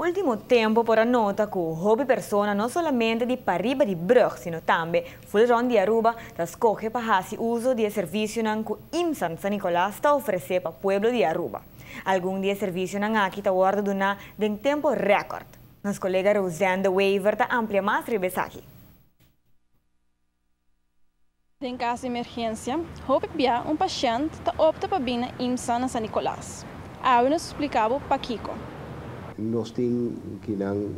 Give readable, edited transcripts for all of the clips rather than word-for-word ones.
Ultimo tempo por a nota cu hopi persona no solamente di pariba di brug, sino tambe full rond di Aruba ta scoge pa haci uso di e servicionan cu IMSAN San Nicolas ta ofrece pa pueblo di Aruba. Algun di e servicionan aki ta wordo duna den tempo record. Nos colega Rosane de Wever ta amplia mas riba esaki. Den caso di emergencia, hopi bia un pashent ta opta pa bin na IMSA na San Nicolas. Awe nos ta splica bo pakico. Nos tin kinan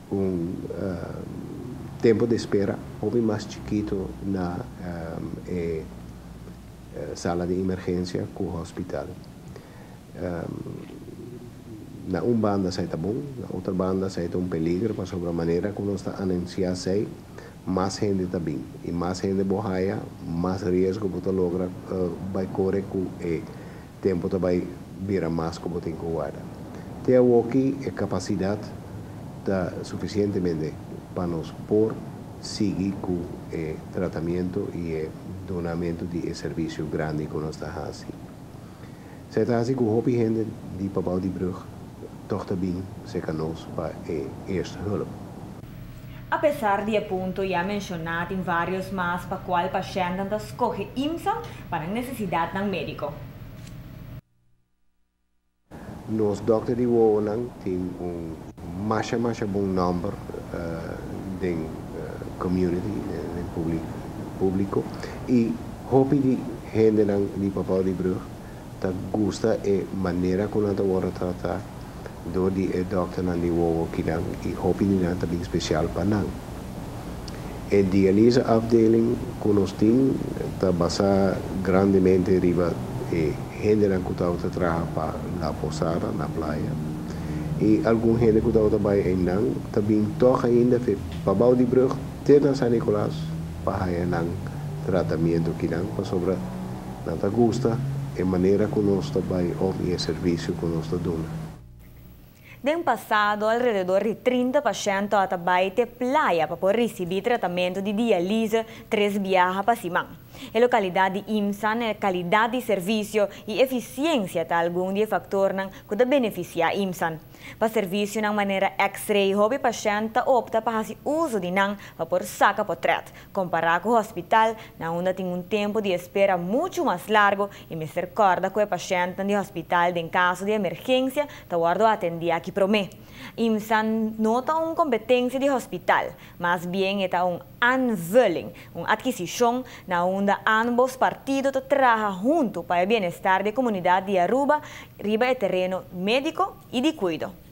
un tempo di espera hopi mas chikito na e sala di emergencia cu hospital. Na un banda esey ta bon, na otro banda esey ta un peligro pasobra manera cu nos ta anuncia esey, mas hende ta bin y mas hende bo haya, mas riesgo bo ta logra bay core cu e tempo ta bay bira mas cu bo tin cu warda. Te awoki e capacidad ta suficientemente pa nos por sigui cu e tratamiento y e dunamento di e servicio grandi cu nos ta haci. Esey ta haci cu hopi hende di pabao di brug toch ta bin cerca nos pa e eerste hulp. Apesar di e punto ya menciona tin varios mas pa cual pashentnan ta scoge IMSA pa nan necesidadnan medico. Nos dokter di wowonan tin un masha masha bon nomber den community, den publico y hopi di hendenan di Pabao di Brug ta gusta e manera cu nan ta wordo trata dor di e dokternan di wowo kinan y hopi di nan ta bin special pa nan. E dialyse afdeling cu nos tin ta basa grandemente riba e hendenan cu tabata traha pa La Posada na Playa y algun hende cu tabata bay eynan ta bin toch ainda fe Pabao di Brug te na San Nicolas pa haya nan tratamiento kinan pasobra nan ta gusta e manera cu nos ta bay om y e servicio cu nos ta duna. Den pasado alrededor di 30 pashent tabata bay te Playa pa por ricibi tratamento di dialyse 3 biaha pa siman. E localidad di IMSAN, e calidad di servicio y eficiencia ta algun di e factornan cu ta beneficia IMSAN. Pa servicionan manera X-ray, hopi pashent ta opta pa haci uso di nan pa por saca potret, compara cu hospital, na unda tin un tempo di espera mucho mas largo y mester corda cu e pashentnan di hospital den caso di emergencia ta wordo atendi aki prome. IMSAN no ta un competencia di hospital, mas bien e ta un aanvulling, un adquisicion na unda ambos partido ta traha hunto pa e bienestar di comunidad di Aruba riba e tereno medico y di cuido.